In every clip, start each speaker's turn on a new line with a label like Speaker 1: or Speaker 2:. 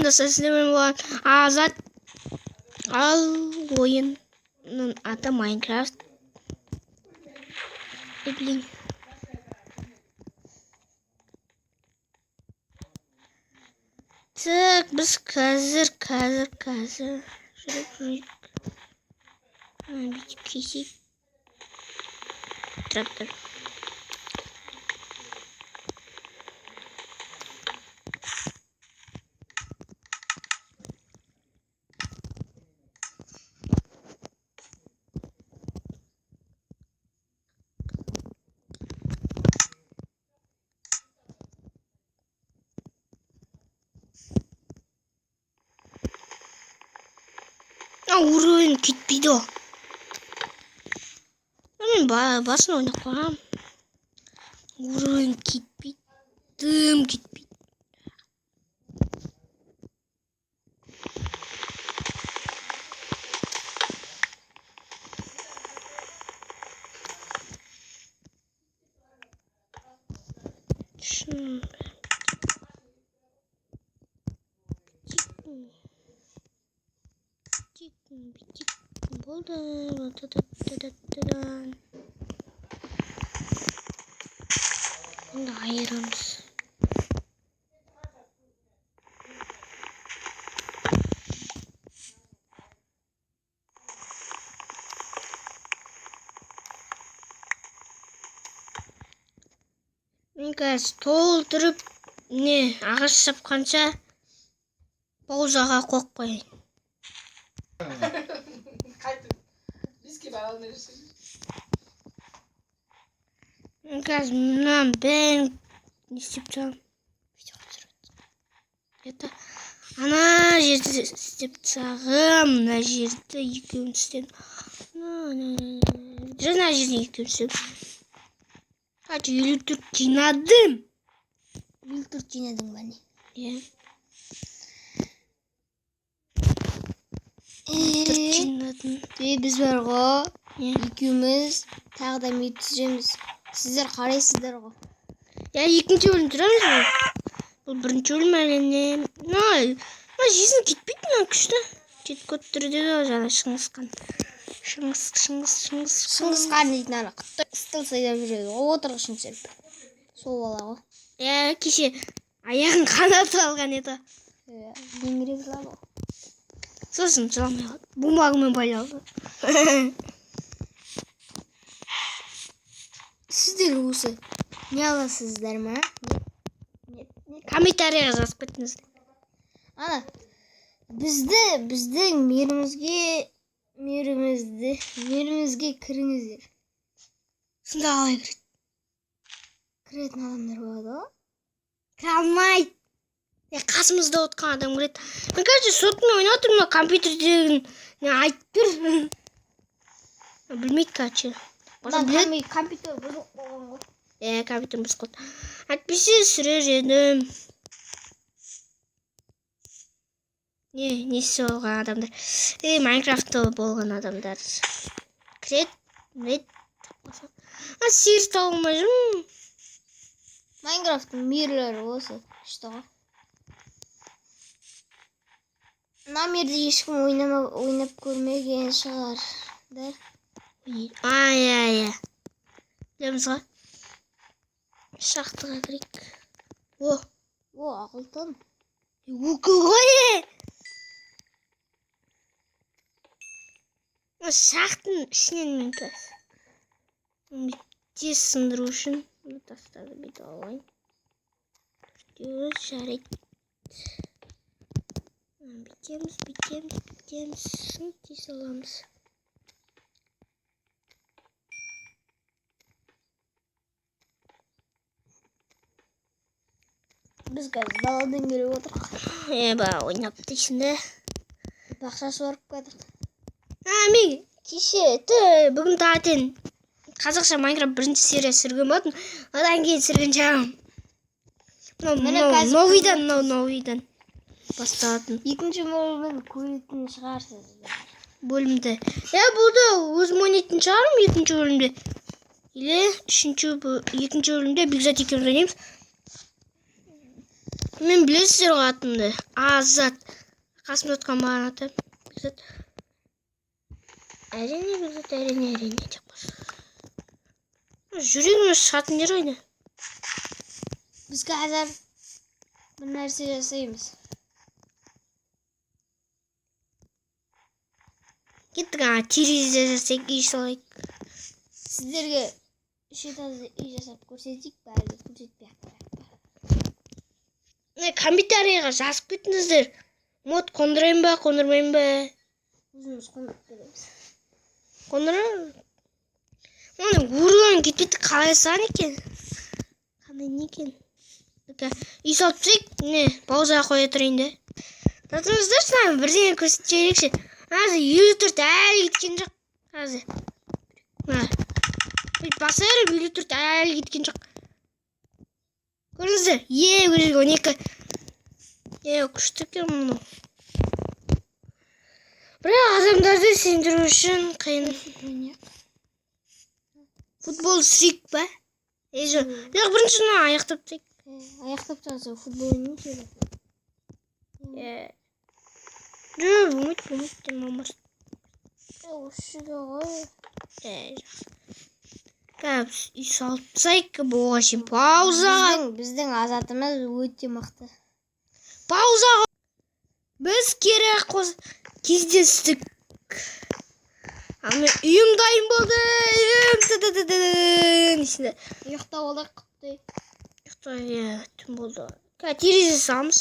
Speaker 1: Достар, сіздермен болған Азат. Ал ойынның аты Майнкрафт. Блин. Так, біз қазір, қазір, қазір жүріп жүрейік. Бүйтіп кесейік. Трактор. Уровень кетпейді ғой. Мен басын ойнап қойғанмын. Уровень кетпейді. Дым кетпейді. Шын. Болды. Енді айырамыз. Мен қазір толтырып не ағаш шапқанша паузаға қойып қояйын. Мен қазір мынаның бәрін не істеп тастағанмын. Это ана жерді істеп тастағанмын, мына жерді екеуін істедім. Мына жерді екеуін істедім. Короче, 54 жинадым.
Speaker 2: 54 жинадың ба не?
Speaker 1: Иә. 54 жинадым.
Speaker 2: Біз бар ғой,
Speaker 1: Не?
Speaker 2: екеуміз тағы да мир түсіреміз. Сіздер қарайсыздар ғой.
Speaker 1: Я екінші бөлім түсіреміз ғой. Бұл бірінші бөлім әрине. Мына жизнь кетпейді мына күшті. Жетіп түрде ғой жаңа Шыңғысхан. Шыңғыс, Шыңғыс, Шыңғыс.
Speaker 2: Шыңғыс хан дейтін ана құттай стол сайдап жүреді ғой, отырғышын түсіріп. Сол бала ғой.
Speaker 1: Иә, кеше аяғын қанатып алған еді.
Speaker 2: Иә, еңіреп жылады ғой.
Speaker 1: Сосын жыламай қалды. Бумагымен байлалды.
Speaker 2: Сіздер осы не аласыздар ма?
Speaker 1: Комментарийға жазып кетіңіздер.
Speaker 2: Ана бізді біздің мирімізге кіріңіздер.
Speaker 1: Сонда қалай кіреді?
Speaker 2: Кіретін адамдар болады ғой.
Speaker 1: Кіре алмайды. Қасымызда отырған адам кіреді. Мен короче соткамен ойнап отырмын, мына компьютердегін не айтып тұр. Білмейді короче.
Speaker 2: Мына
Speaker 1: Біледі.
Speaker 2: компьютер бұзылып қойған ғой.
Speaker 1: Компьютер бұзылып қалды. Әйтпесе сүрер едім. Не, несі болған адамдар. Майнкрафтта болған адамдар. Кіреді, біледі. А, сиыр таба алмай жүрмін.
Speaker 2: Майнкрафттың мирлері осы күшті ғой. Мына мирді ешкім ойнап көрмеген шығар, да?
Speaker 1: А, иә, иә. Білеміз ғой. Шахтаға кірейік. О,
Speaker 2: О, алтын.
Speaker 1: Өкіл ғой. Мына шахтың ішінен мен қазір. Тез сындыру үшін мына тастарды бүйтіп алайын. Төртеуі жарайды. Бүйтеміз, бүйтеміз, бүйтеміз. Сосын тез аламыз.
Speaker 2: Біз қазір даладан келіп отырмық.
Speaker 1: Ба, ойнап дейсің де.
Speaker 2: Бақша суарып келдік.
Speaker 1: Мен кеше, бүгін таңертең қазақша Майнкрафт бірінші серия түсірген болатын. Одан кейін түсірген жағым.
Speaker 2: Міне
Speaker 1: Мынау
Speaker 2: қазір
Speaker 1: новыйдан, мынау новыйдан басталатын
Speaker 2: Екінші бөлімін көретін шығарсыздар.
Speaker 1: бөлімді. Иә, бұл да өзім ойнайтын шығармын екінші бөлімде. Или үшінші екінші бөлімде Бекзат екеуміз ойнаймыз. Мен білесіздер ғой атымды. Азат. Қасымда отқан маған аты. Бекзат. Әрине, Бекзат, әрине, әрине деп қойшы. Жүрегіміз шығатын жер қайда?
Speaker 2: Біз қазір бір нәрсе жасаймыз.
Speaker 1: Кеттік ана терезе жасайық, үй салайық.
Speaker 2: Сіздерге үш этажды үй жасап көрсетейік, бәрі көрсетпей ақ қояйық.
Speaker 1: Міне, комментарийға жазып кетіңіздер. Мод қондырайын ба, қондырмайын ба?
Speaker 2: Өзіміз қондырып береміз.
Speaker 1: Қондырамын. Оның уровень кетпейді, қалай сан екен? Қандай не екен? Үй салып тастайық. Не, паузаға қоя тұрайын да. Татыңыздаршы, мына бірдеңе көрсетіп жіберейікші. Қазір 54 әлі кеткен жоқ. Қазір. Мына. Бүйтіп баса беріп 54 әлі кеткен жоқ. Көрдіңіздер? Е, көрдіңіздер, 12. Е, күшті екен мынау. Бірақ адамдарды сендіру үшін қиын. Футбол сүйік па? Е, жоқ. Жоқ, бірінші мына аяқтап тастайық.
Speaker 2: Аяқтап тастаса футбол ойнаймыз енді.
Speaker 1: Е. Жоқ, болмайды, болмайды, деп мамыр.
Speaker 2: Осы жерде ғой.
Speaker 1: Е, жақсы. Қазір біз үй салып тастайық, болған шейін паузаға.
Speaker 2: Біздің Азатымыз өте мықты.
Speaker 1: Паузаға. Біз кері кездестік. Ал мен үйім дайын болды. Үйім ты-ты-ты-ты-ты. Несінде?
Speaker 2: Ұйықтап алдық, құттай.
Speaker 1: Ұйықта, иә, түн болды. Қазір терезе саламыз.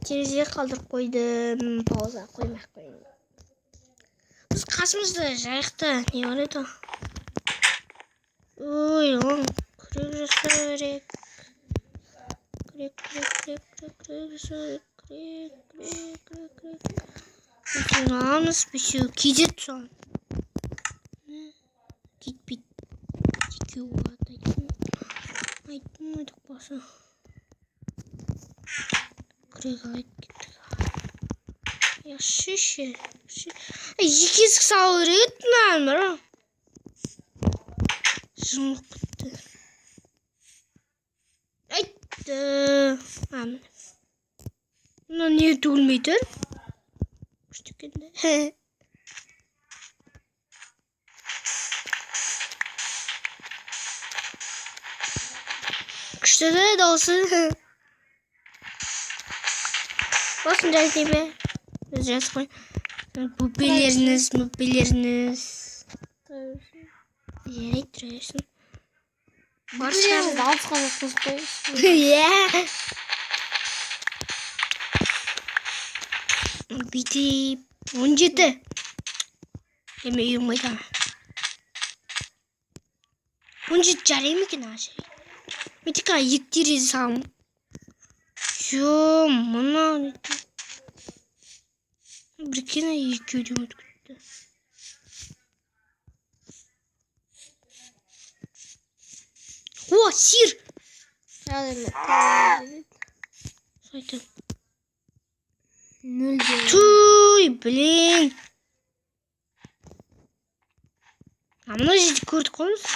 Speaker 1: Терезе қалдырып қойдым. Пауза қоймай ақ қояйын. Біз қасымызда жайықта не бар еді? Ой, оң күрек жасау керек. Күрек, күрек, күрек, күрек, күрек жасау керек. Күрек, күрек, күрек, күрек. Бесеуін аламыз, бесеуі кетеді соған. Кетпейді. Екеуі болады, айттым. Айттым ғой деп қалса. Күрек алайық, кеттік. Я, шеше. Ай, екі есік салу керек еді мынаны, бірақ. Жұмылып кетті. Айтты. А, міне. Мына не төгілмей тұр? Күшті екен де. Күшті де дауысы. Басын жазайын ба? Өзі жазып қой. Бөпелеріңіз, бөпелеріңіз. Жарайды, тұра берсін. Бар шығар.
Speaker 2: Бөпелеріңізді алысқа жатқызып қойыңыз.
Speaker 1: Иә. Бүйтіп. 17. Еме үйім қайда? 17 жарай ма екен, аға, жарай. Мен тек қана екі терезе саламын. Жо, мынау не? Бір кені екеуден өтіп кетті. О, сир! Сайтан.
Speaker 2: Нөл де.
Speaker 1: Туй, блин. А мына жерді көрдік қой біз.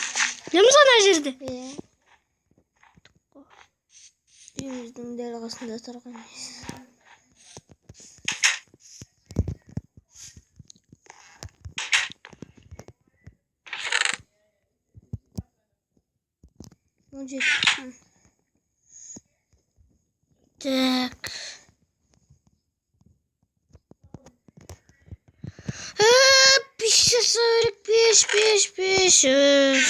Speaker 1: Білеміз ғой ана жерді.
Speaker 2: Иә. Үйіміздің дәл қасында тұрған. 17.
Speaker 1: Так. Бес жасау керек, бес, бес, бес.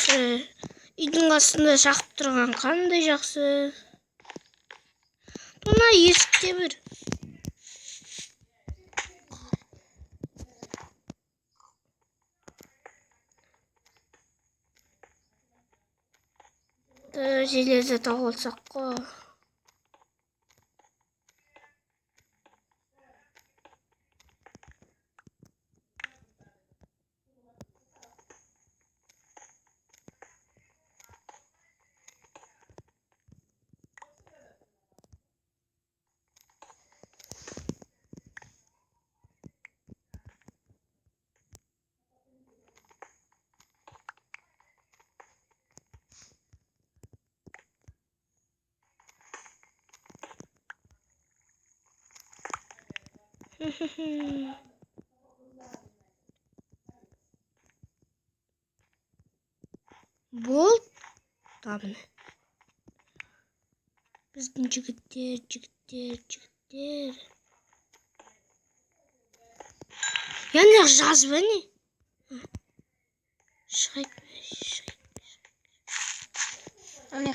Speaker 1: Үйдің қасында шақып тұрған қандай жақсы. Мына есікте бір. Железо тауып алсақ қой. Болды. Міне. Біздің жігіттер, жігіттер, жігіттер. Яғни жазба не? Шығайық, шығайық.
Speaker 2: Ана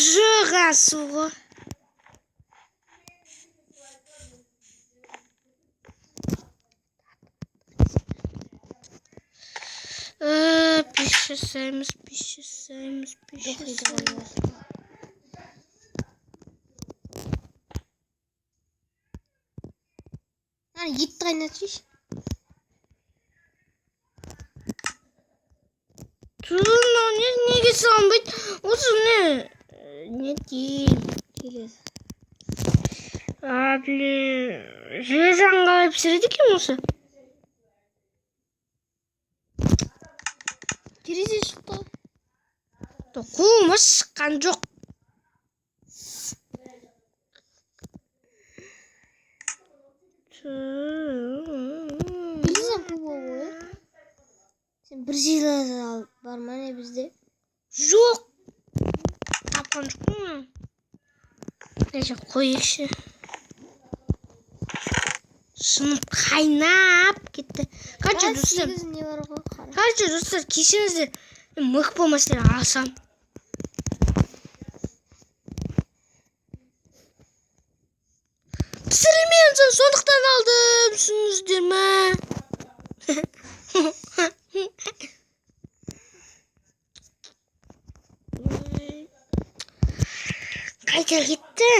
Speaker 1: Жоқ, су ғой. Пеш жасаймыз, пеш жасаймыз, пеш жасаймыз.
Speaker 2: Ана етті қайнатып жейші.
Speaker 1: Ту, мынау не, неге салынбайды? Осы не? Не деймін?
Speaker 2: Келеді.
Speaker 1: А, блин. Железаны қалай пісіреді екен осы?
Speaker 2: Терезе шықты ғой.
Speaker 1: Қолыма шыққан жоқ.
Speaker 2: Білесің, футбол ғой. Сен бір железо алып бар ма не бізде?
Speaker 1: Жоқ. Тапқан жоқпын мен. Мына қояйықшы. Шыным қайнап кетті. Короче, достар,
Speaker 2: 8 не бар ғой, қара.
Speaker 1: Короче, достар, кешіріңіздер. Мен мық болмаса алсам. Пісірілмеген соң сондықтан алдым, түсіндіңіздер ме? Ой. Қайда кетті?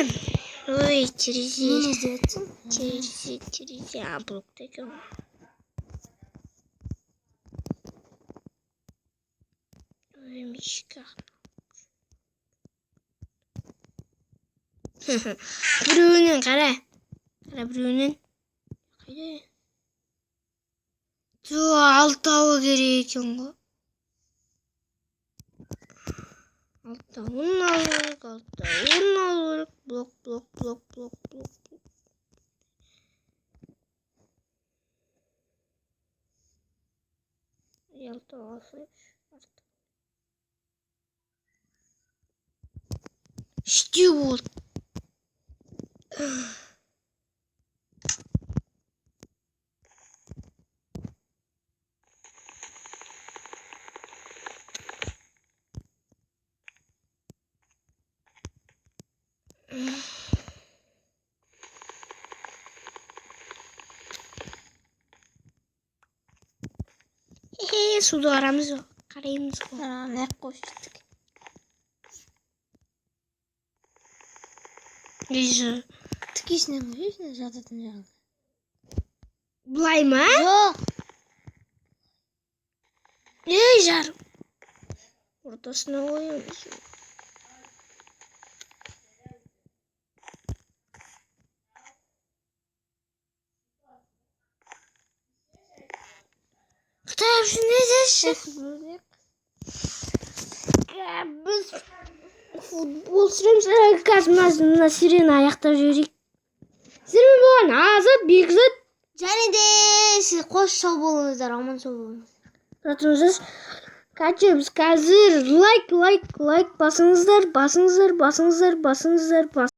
Speaker 1: Ой, терезе.
Speaker 2: Нені іздеп жатсың?
Speaker 1: Терезе, терезе. А, блокта екен ғой. Ой, мишка. Біреуінен қара. Қара біреуінен. Қайда? Ту, алтауы керек екен ғой. Алтауын алу керек, алтауын алу керек. Блок, блок, блок, блок, блок, блок. Алтау алсайшы. Үште болды. Хе, суды қарамыз ғой. Қараймыз ғой.
Speaker 2: Ана қойып жеттік.
Speaker 1: Ежі.
Speaker 2: Тікесінен қойшы, жататын жағын.
Speaker 1: Былай ма?
Speaker 2: Жоқ.
Speaker 1: Ей, жар. Ортасына қоямыз. Қытай үшін не деші? Біз футбол түсіреміз. Қазір мына сирена аяқтап жіберейік. Сіздермен болған Азат, Бекзат.
Speaker 2: Және де сіз қош сау болыңыздар, аман сау болыңыздар.
Speaker 1: Жатыңыздар. Короче, біз қазір лайк, лайк, лайк басыңыздар, басыңыздар, басыңыздар, басыңыздар, басыңыздар.